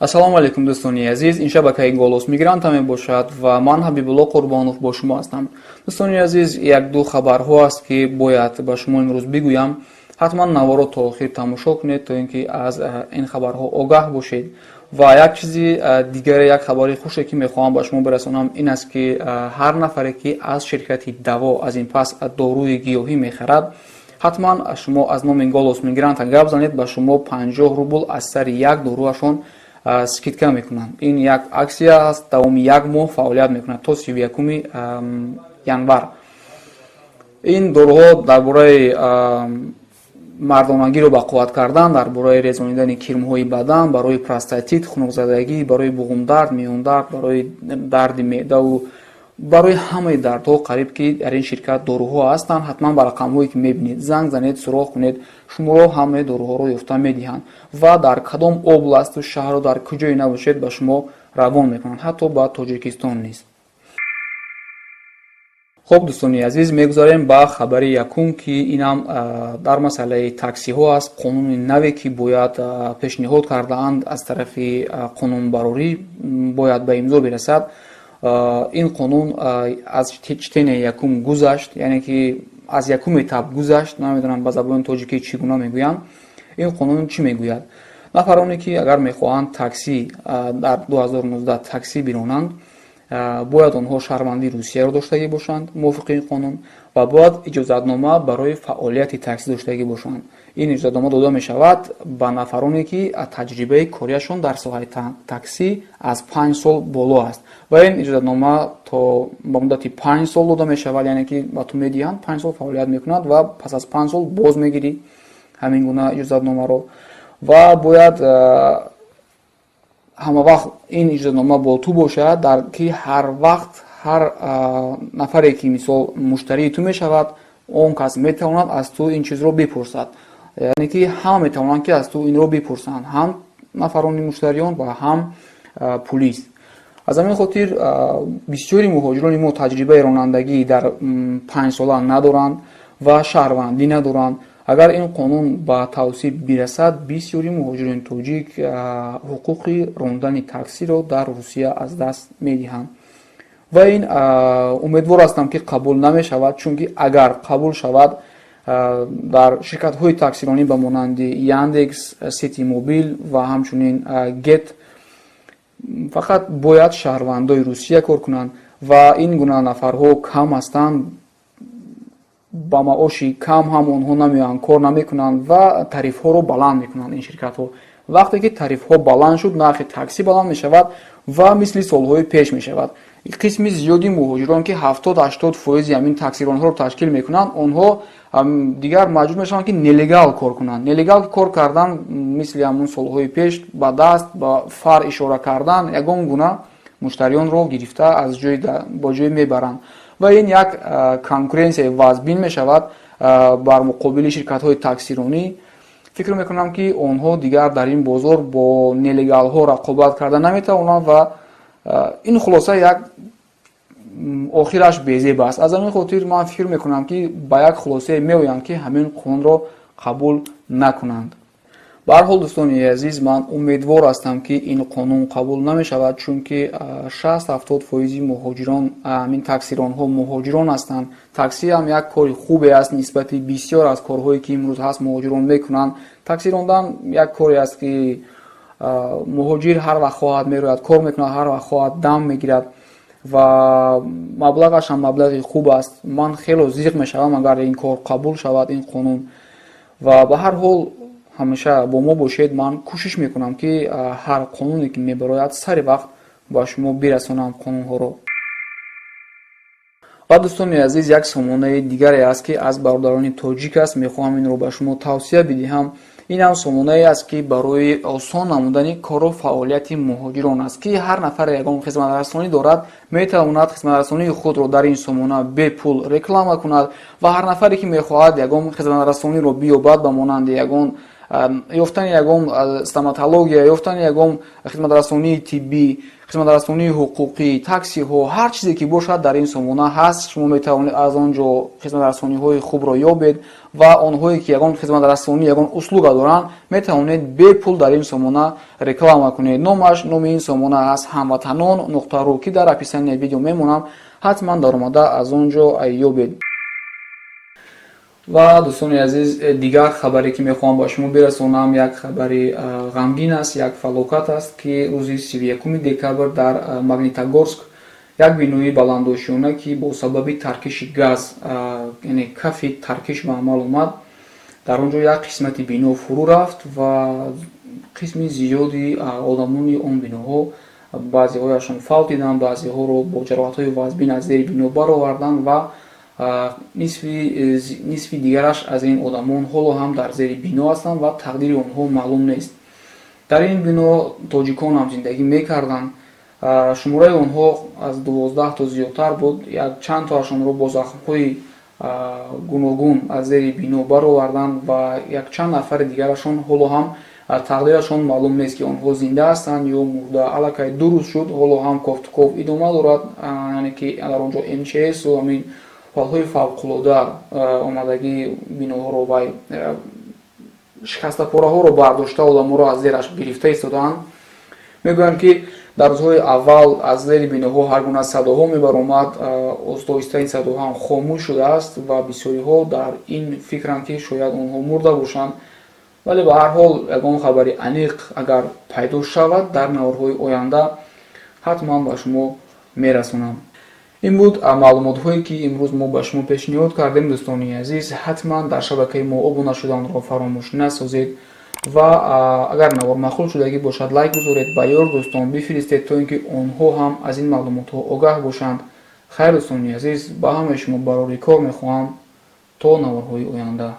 Ассалому алайкум, дӯстони азиз. Ин шабакаи «Голос мигранта» мебошад ва ман, Ҳабибулло Қурбонов, бо шумо ҳастам. Дӯстони азиз, як-ду хабарҳо аст, ки бояд ба шумо имрӯз бигӯям. Ҳатман наворо то охир тамошо кунед, то ин ки аз ин хабарҳо огаҳ бошед. Ва як чизи дигаре, як хабари хуше, ки мехоҳам ба шумо бирасонам, ин аст, ки ҳар нафаре, ки аз ширкати «Даво» аз ин пас доруи гиёҳӣ мехарад, ҳатман шумо аз номи «Голос мигранта» гап занед, ба шумо 50 рубл аз сари як доруашон скидка мекунанд. Ин як акция аст, давоми як моҳ фаъолият мекунад, то 31-уми январ. Ин доруҳо дар бораи мардонагиро ба қувват кардан, дар бораи резонидани кирмҳои бадан, барои простатит, хунукзадагӣ, барои буғумдард, миёндард, барои дарди меъдаву барои ҳамаи дардҳо қариб ки дар ин ширкат доруҳо ҳастанд. Ҳатман ба рақамҳое, ки мебинед, занг занед, суроғ кунед, шуморо ҳамаи доруҳоро ёфта медиҳанд ва дар кадом областу шаҳру дар куҷое набошед, ба шумо равон мекунанд, ҳатто ба Тоҷикистон низ. Хуб, дӯстони азиз, мегузарем ба хабари якум, ки инам дар масъалаи таксиҳо аст. Қонуни наве, ки бояд пешниҳод кардаанд аз тарафи қонунбарорӣ, бояд ба имзо бирасад. Ин қонун аз чтения якум гузашт, яъне ки аз якум этап гузашт. Намедонам, ба забони тоҷикӣ чӣ гуна мегӯянд. Ин қонун чӣ мегӯяд? Нафароне, ки агар мехоҳанд такси дар 2019 такси биронанд, бояд онҳо шаҳрвандии Русияро доштагӣ бошанд мувофиқи ин қонун ва бояд иҷозатнома барои фаъолияти таксӣ доштагӣ бошанд. Ин иҷозатнома дода мешавад ба нафароне, ки таҷрибаи кориашон дар соҳаи таксӣ аз 5 сол боло аст, ва ин иҷозатнома то ба муддати 5 сол дода мешавад, яъне ки ба ту медиҳанд, 5 сол фаъолият мекунад ва пас аз 5 сол боз мегирӣ ҳамин гуна иҷозатномаро. Ва бояд ҳама вақт ин иҷозатнома бо ту бошад, дар ки ҳар вақт ҳар нафаре, ки мисол муштарии ту мешавад, он кас метавонад аз ту ин чизро бипурсад, яъне ки ҳама метавонанд, ки аз ту инро бипурсанд, ҳам нафарони муштариён ва ҳам пулис. Аз ҳамин хотир бисёри муҳоҷирони мо таҷрибаи ронандагӣ дар 5 сола надоранд ва шаҳрвандӣ надоранд. Агар ин қонун ба тавсиб бирасад, бисёри муҳоҷирони тоҷик ҳуқуқи рондани таксиро дар Русия аз даст медиҳанд. Ва ин умедвор ҳастам, ки қабул намешавад, чунки агар қабул шавад, дар ширкатҳои таксиронӣ ба монанди Яндекс, Сити Мобил ва ҳамчунин Гет фақат бояд шаҳрвандои Русия кор кунанд ва ин гуна нафарҳо кам ҳастанд. Ба маоши кам ҳам онҳо намеоянд, кор намекунанд ва тарифҳоро баланд мекунанд ин ширкатҳо. Вақте ки тарифҳо баланд шуд, нархи таксӣ баланд мешавад ва мисли солҳои пеш мешавад. Қисми зиёди муҳоҷирон, ки 70-80 фоизи ҳамин таксиронҳоро ташкил мекунанд, онҳо дигар маҷбур мешаванд, ки нелегал кор кунанд. Нелегал кор кардан мисли ҳамун солҳои пеш, ба даст, ба фар ишора кардан, ягон гуна муштариёнро гирифта аз ҷой ба ҷой мебаранд ва ин як конкуренсияи вазбин мешавад бар муқобили ширкатҳои таксиронӣ. Фикр мекунам, ки онҳо дигар дар ин бозор бо нелегалҳо рақобат карда наметавонанд ва ин хулоса як охираш безеб аст. Аз ҳамин хотир ман фикр мекунам, ки ба як хулосае меоянд, ки ҳамин қонунро қабул накунанд. Ба ҳар ҳол, дӯстони азиз, ман умедвор ҳастам, ки ин қонун қабул намешавад, чунки 60-70 фоизи муҳоҷирон, ҳамин таксиронҳо, муҳоҷирон ҳастанд. Таксӣ ҳам як кори хубе аст нисбати бисёр аз корҳое, ки имрӯз ҳаст, муҳоҷирон мекунанд. Таксӣ рондан як коре аст, ки муҳоҷир ҳар вақт хоҳад мерояд, кор мекунад, ҳар вақт хоҳад дам мегирад ва маблағаш ҳам маблағи хуб аст. Ман хело зиқ мешавам, агар ин кор қабул шавад, ин қонун. Ва ба ҳар ҳол, ҳамеша бо мо бошед. Ман кӯшиш мекунам, ки ҳар қонуне, ки мебарояд, сари вақт ба шумо бирасонам қонунҳоро. Ва, дӯстони азиз, як сомонаи дигаре аст, ки аз бародарони тоҷик аст. Мехоҳам инро ба шумо тавсия бидиҳам. Ин ҳам сомонае аст, ки барои осон намудани кору фаъолияти муҳоҷирон аст, ки ҳар нафаре ягон хизматрасонӣ дорад, метавонад хизматрасонии худро дар ин сомона бепул реклама кунад ва ҳар нафаре, ки мехоҳад ягон хизматрасониро биёбад, ба монанди ягон Ёфтани ягон стоматология, ёфтани ягон хизматрасонии тиббӣ, хизматрасонии ҳуқуқӣ, таксиҳо, ҳар чизе ки бошад, дар ин сомона ҳаст. Шумо метавонед аз он ҷо хизматрасониҳои хубро ёбед ва онҳое ки ягон хизматрасонӣ, ягон услуга доранд, метавонед бепул дар ин сомона реклама кунед. Номаш, номи ин сомона аст ҳамватанон.ру, ки дар описанияи видео мемонам. Ҳатман даромада аз он ҷо ёбед. Ва, дӯстони азиз, дигар хабаре, ки мехоҳам ба шумо бирасонам, як хабари ғамгин аст, як фалокат аст, ки рӯзи 31 декабр дар Магнитогорск як бинои баландошёна, ки бо сабаби таркиши газ, яъне кафи таркиш ба амал омад, дар он ҷо як қисмати бино фурӯ рафт ва қисми зиёди одамони он биноҳо, баъзеҳояшон фавтиданд, баъзеҳоро бо ҷароҳатҳои вазбин аз зери бино бароварданд ва нисфи дигараш аз ин одамон ҳоло ҳам дар зери бино ҳастанд ва тақдири онҳо маълум нест. Дар ин бино тоҷикон ҳам зиндагӣ мекарданд. Шумораи онҳо аз 12 то зиёдтар буд. Як чанд тоашонро бо захмҳои гуногун аз зери бино бароварданд ва якчанд нафари дигарашон ҳоло ҳам тақдирашон маълум нест, ки онҳо зинда ҳастанд ё мурда. Аллакай 2 рӯз шуд, ҳоло ҳам кофтуков идома дорад, яъне ки дар он ҷо МЧСу ҳамин ҳолатҳои фавқулода омадагии биноҳоро вай шикастапораҳоро бардошта, одаморо аз зераш гирифта истодаанд. Мегӯянд, ки дар рӯзҳои аввал аз зери биноҳо ҳар гуна садоҳо мебаромад. Оҳиста ин садоҳо ҳам хомӯш шудааст ва бисёриҳо дар ин фикранд, ки шояд онҳо мурда бошанд. Вале ба ҳар ҳол ягон хабари аниқ агар пайдо шавад, дар наворҳои оянда ҳатман ба шумо мерасонам. Ин буд маълумотҳое, ки имрӯз мо ба шумо пешниҳод кардем. Дӯстони азиз, ҳатман дар шабакаи мо обуна шуданро фаромӯш насозед ва агар навор маъқул шудагӣ бошад, лайк гузоред, ба ёр дӯстон бифиристед, то ин ки онҳо ҳам аз ин маълумотҳо огаҳ бошанд. Хайр, дӯстони азиз, ба ҳамаи шумо барори кор мехоҳам. То наворҳои оянда.